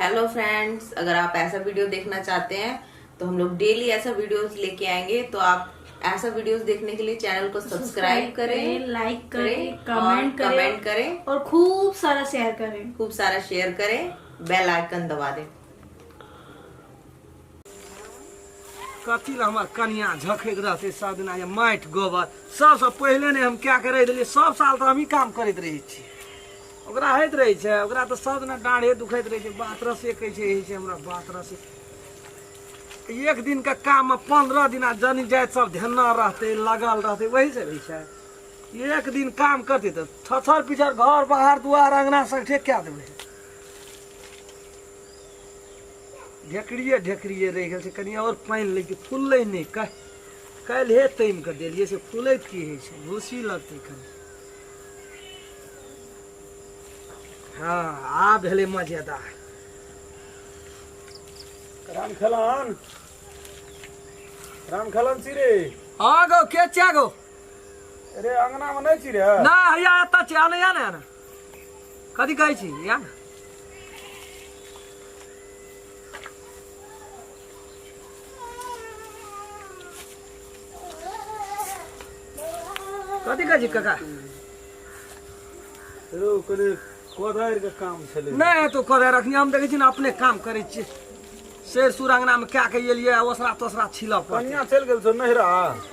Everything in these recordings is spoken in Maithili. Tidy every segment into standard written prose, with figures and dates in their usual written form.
हेलो फ्रेंड्स, अगर आप ऐसा वीडियो देखना चाहते हैं तो हम लोग डेली ऐसा वीडियोस लेके आएंगे। तो आप ऐसा वीडियोस देखने के लिए चैनल को सब्सक्राइब करें, लाइक करें, और कमेंट करें कमेंट करें और खूब सारा शेयर करें, खूब सारा शेयर करें, बेल आइकन दबा दें। कथी लए हमर कनिया झखैत रहतै सब दिना जे माटि गोबर सबसँ पहिले नहि हम कए के रहि देलियै। सब साल तऽ हमही काम करैत रहै छी, ओकरा होइत रहै छै, ओकरा तऽ सब दिना डाँढ़े दुखैत रहै छै, बात रसे कहै छै, होइ छै हमरा बात रसे। एक दिनके काममे 15 दिना जनी जाति सब धेना रहतै, लगल रहतै, वही से रहै छै। एक दिन काम करतै तऽ छछर पिछर घर बाहर दुआर अङ्गना सगठे कए देबै। ढेकरिए ढेकरिए रहि गेल छै, कनि आओर पानि लागि फुललै नहि। काल्हिए तामि कऽ देलियै से फुलैत की होइ छै, भूसी लगतै कनि। हँ आब भेलै मजेदार। राम खेलन, राम खेलन छी रे। हँ गौ, के छिया गौ? अरे अंगना में नहीं छी रे? ना हैया एतऽ छी, आने या ने आने। कथी कहै छी या ने? कथी कहै छी काका? रो कने कोदारि के काम छलै। नहि तो कोदारि रखनी, हम देखै छी ने अपने काम करै छियै। शेर सुर अंगना में कए के एलियै, ओसरा तोसरा छिलऽ पड़तै। कनिया चलि गेल छौ नैहरा?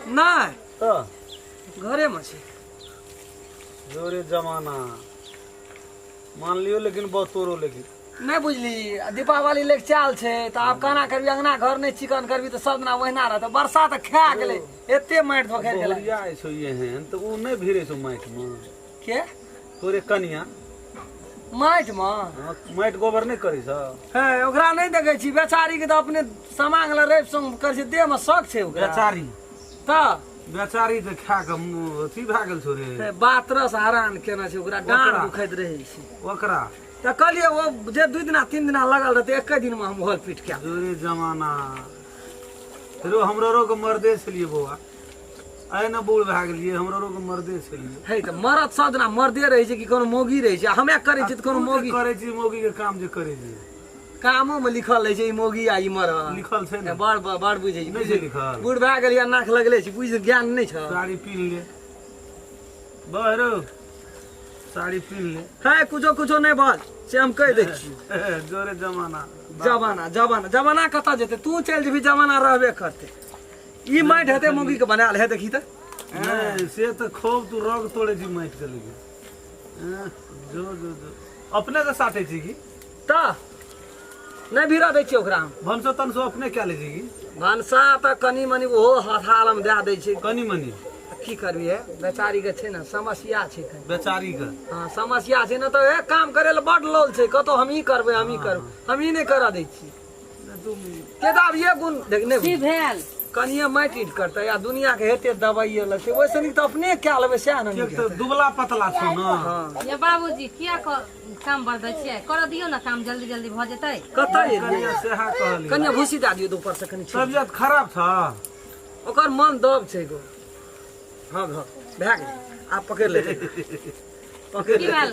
नहि, तऽ घरे में छै। जोरे जमाना मान लियो, लेकिन बतोरो लेकिन नहि बुझली। दीपावली लग चाल छै तऽ आब केना करबी? अंगना घर नहि चिकन करबी तऽ सब दिना ओहिना रहतै। बरसा तऽ खा गेलै, एते माटि धोखरि गेलै। बहुरिया छौ एहन तऽ ओ नहि भिड़ै छौ माटिमे? के? तोरे कनिया। माटिमे? हँ, माटि गोबर नहि करै छौ? हे, ओकरा नहि देखै छी बेचारी के तऽ अपने समांग लए रवि सोम करै छै, देहमे शक छै ओकरा। बेचारी तऽ बेचारी तऽ खा कऽ मुँह अथी भए गेल छौ रे। हे, बातरस हरान केने छै ओकरा, डाँड़ ओकरा? दुखैत रहै छै ओकरा। तऽ कहलियै ओ जे 2 दिना 3 दिना लगल रहतै, एके दिनमे हम होल पीट के। जोरे जमाना फेरो हमरो के मर्दे छलियै बौआ, आइ ने बूढ़ भए गेलियै, हमरो के मर्दे छलियै। हे तऽ मरद सब दिना मर्दे रहै छै कि कोनो मौगी रहै छै? हमे करै छी तऽ कोनो तू जे मौगी करै छी मौगी के काम जे करै छी? कामो मे लिखल रहै छै ई मौगी आ ई मरद लिखल छै ने? बड़ बड़ बड़ बुझै छी। नहि छै लिखल? बूढ़ भए गेलियै, नाक लगले छै, बुझ ज्ञान नहि छ। साड़ी पीन ले बहरो, साड़ी पीन ले। हे कुछो कुछो नहि बाज, से हम कहि दै छी। जोरे जमाना। जमाना जमाना जमाना कतऽ जेतै? तू चलि जेबही, जमाना रहबे करतै। ई माटि हेतै मौगी के बनायल है, देखी तऽ। नहि से तऽ खूब तू रग तोड़े छी माटि के लेकिन। जो जो जो अपने से साटे छी की? तऽ नहि भिड़ा दै छियै ओकरा हम। भनसो तनसो अपने कए लै छी की? भनसा तऽ कनि मनि ओहो हथालमे दए दै छै। कनि मनि? की करबी हे, बेचारी के छै ने समस्या छै कनि। बेचारी के? हँ समस्या छै ने तऽ हे काम करे लए बड लोल छै, कतौ हम ई करबै हम ई करबै, हम ई नहि करऽ दै छियै। के तऽ आब ये गुण देख नहि की भेल? कनिये माटि ईट करतै आ दुनिया के हेते दवाइये लगतै, ओहिसँ नीक तऽ अपने कए लेबै सएह ने नीक किएक तऽ हेतै। दुबला पतला छौ ने। हँ ये बाबूजी किया काम बरदै छियै? करऽ दियौ ने काम, जल्दी जल्दी भऽ जेतै। कतऽ एलियै? कनिया सएह कहलियै। कनिया भूसी दए दियौ तऽ ऊपरसँ कनि छीट। तबियत खराब छ? ओकर मन दब छै गो। हँ हँ भए गेलै, आब पकड़ि लेतै, पकड़ि की लेतै। भेल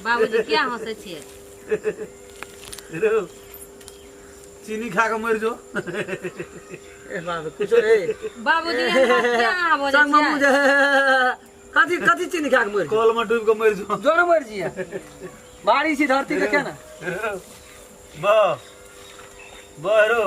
बाबूजी, किया हँसै छियै? रो चीनी खा कऽ मरि जो। ए बाबू कुछो ए बाबूजी एहन बात किया अहाँ बजै संग मम्मू छियै? जे कथी कथी चीनी खा के मरि कल में डूबि कऽ मरि जो। जो ने मरि जिया, बारी छी धरती के केना। बह बह रो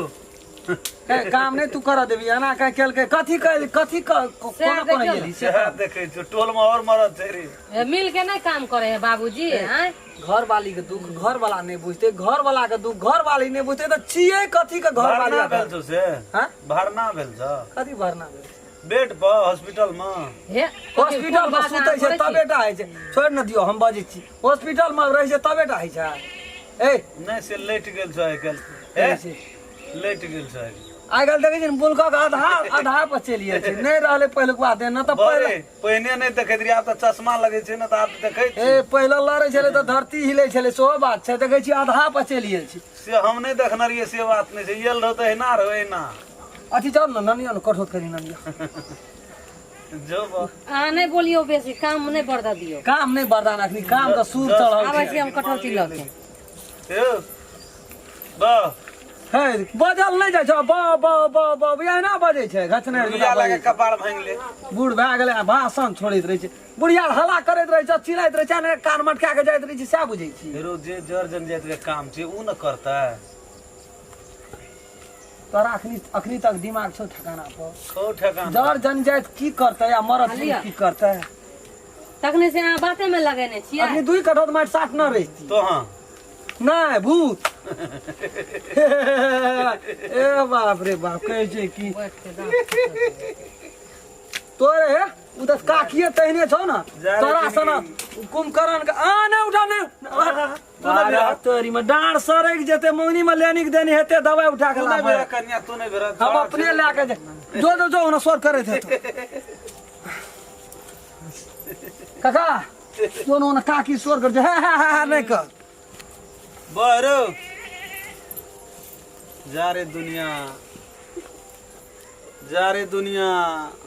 ए, काम नहि तू करऽ देबी, एना कह केलकै कथी कह कथी कोना कोना देखियौ गेली से। सएह देखै छियौ, टोल में और मरद छै रे। ए, मिल के नहि काम करे है बाबूजी आँय? घर वाली के दुख घर वाला नहीं बुझते, घर वाला के दुख घर वाली नहीं बुझते, तऽ छियै कथी के घर वाली? भरना भेल छौ से? हाँ? भरना भेल छौ? कथी भरना भेल? बेड पर हॉस्पिटल में? हे हॉस्पिटल कोन में बात सुतै अहाँ छै करै छी? तबे टा होइ छै। छोड़ि ने दियौ, हम बजै छी। हॉस्पिटल में रहै छै तबे टा होइ छै। ए नहि से लटि गेल छौ आइ काल्हि। कहै ए छै। लटि गेल छौ आइ काल्हि। आइ काल्हि देखै छी ने बुलकक आधा आधा पर चलि जाइ छै, नहि रहलै पहिलुकवा देह ने तऽ बरे पहिले पहिने नहि देखैत रहियै, आब तऽ चश्मा लगै छै ने तऽ आब देखै छी। ए पहिले लड़ै छलै तऽ धरती हिलै छलै, सेहो बात छै। देखै छी आधा पर चलि गेल छै। से हम नहि देखने रहियै, से बात नहि छै। आयल रहो तऽ एहिना रहो एहिना। अथी जाउ ने ननिया ने कठौत करी ननिया। जो बा। अहाँ नहि बोलियौ बेसी, काम नहि बरदा दियौ। काम नहि बरदान, अखनी काम के सूर चढ़ल आबै छै। छी हम कटौती लऽ के। यौ बा हे बजल नहि जाइ छौ, ब ब ब ब एहिना बजै छै घचने। बुढ़िया लगे कपार भांगि ले। बूढ़ भए गेलै आ भाषण छोड़ैत रहै छै। बुढ़िया हल्ला करैत रहै छै, चिल्लाइत रहै छै, आ कान मटका के जाइत रहै छै, सएह बुझै छी। फेरो जे जर जनजाति के काम छै उ न करतै। तोरा अखनी अखनी तक दिमाग छौ ठिकाना पर? खौ ठेकाना। जर जनजाति की करतै आ मरद की करतै? तखने से अहाँ बाते में लगेने छियै। अखनी 2 कठौत माटि साफ न रहिती तो हाँ नहि भूत। ए बाप रे बाप, कहै छै कि तोरे उ तऽ काकिए तहिने छौ ने तोरा सन कुंभकर्ण के आ नहि उठा नहि तोरी में डाँड़ सरक जेते, मौनी में लेनी के देनी हेते दवाई उठा के तू नहीं लाबै। बेरा कन्या, तू नहीं बेरा। हम अपने लए के जो जो जो ना शोर करैत हेतौ काका, जो ना काकी शोर कर हे हे हे नहि कर। बरो जा रे दुनिया, जा रे दुनिया।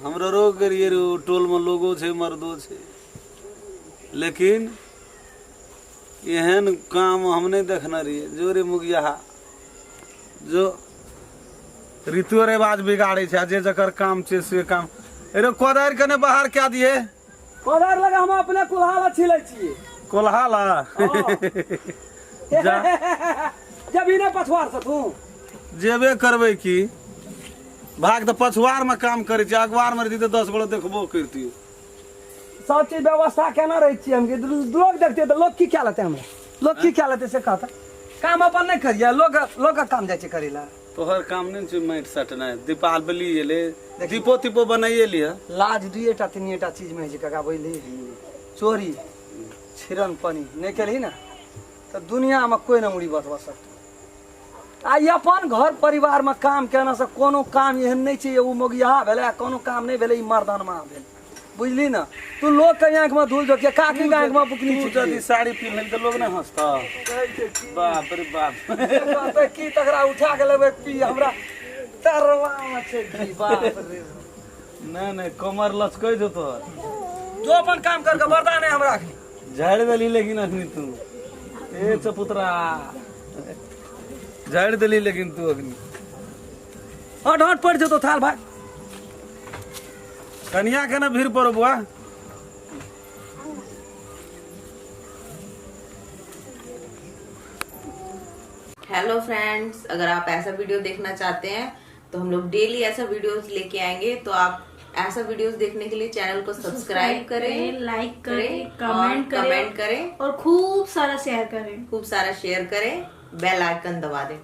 हमरो रोग करिए रो, टोल में लोगो छै मर्दो छै, लेकिन एहन काम हम नहीं देखने रहिए। जो रे मुगिया जो ऋतु रिवाज बिगाड़े छै, आ जे जकर काम छै से काम। अरे कोदारि कने बाहर कए दिए। कोदारि लगा हम अपने कुल्हाला छिलै छियै। कोल्हाला जा। जब ई नहि पछुआर से तू जेबे करबै की भाग तऽ पछुआर में काम करै छै, अगवार में रहिती तऽ 10 गोटे देखबो करतियै। सब चीज व्यवस्था केना रहै छियै हम, लोग देखते तऽ लोग की क्या लेतै हमरा, लोग की क्या लेतै से कहता। काम अपन नहि करियै, लोग लोग के काम जाइ छै करै लए। तोहर काम नहि छै माटि सटनाइ, दीपावली एलै दीपो तीपो बनाइए लिअ। लाज 2टा 3टा चीज में होइ छै काका, बुझली? चोरी छिरन पानी नहि केलही ने तऽ दुनिया में कोई नहि मुड़ी बतबा सकतौ। आ ई अपन घर परिवार में काम केना से कोनो काम एहन नहि छै ओ मोगिया भेलै, कोनो काम नहि भेलै ई मर्दानमा भेल, बुझली ने? तू लोग के आँखि में धूल झोंकिए, काकी के आँखि में बुकनी। तू यदि साड़ी पिन्हलही तऽ लोग नहि हँसतौ? बाप रे बाप। कहतै की तकरा उठा के लेबै पी हमरा तरवा में छै की, बाप रे। नहि नहि, कमर लचकै छौ तोहर। जो अपन काम करके बर्दा नहि हमरा अखनी झाड़ि देली, लेकिन अखनी तू ए चपुतरा झाड़ि देली, लेकिन तू अखनी हट हट पड़ि जेतौ थाल भाई। कनिया के ना भीड़ पड़ो बुआ। हेलो फ्रेंड्स, अगर आप ऐसा वीडियो देखना चाहते हैं तो हम लोग डेली ऐसा वीडियोस लेके आएंगे, तो आप ऐसा वीडियोस देखने के लिए चैनल को सब्सक्राइब करें, लाइक करें, और कमेंट करें कमेंट करें और खूब सारा शेयर करें, खूब सारा शेयर करें, बेल आइकन दबा दें।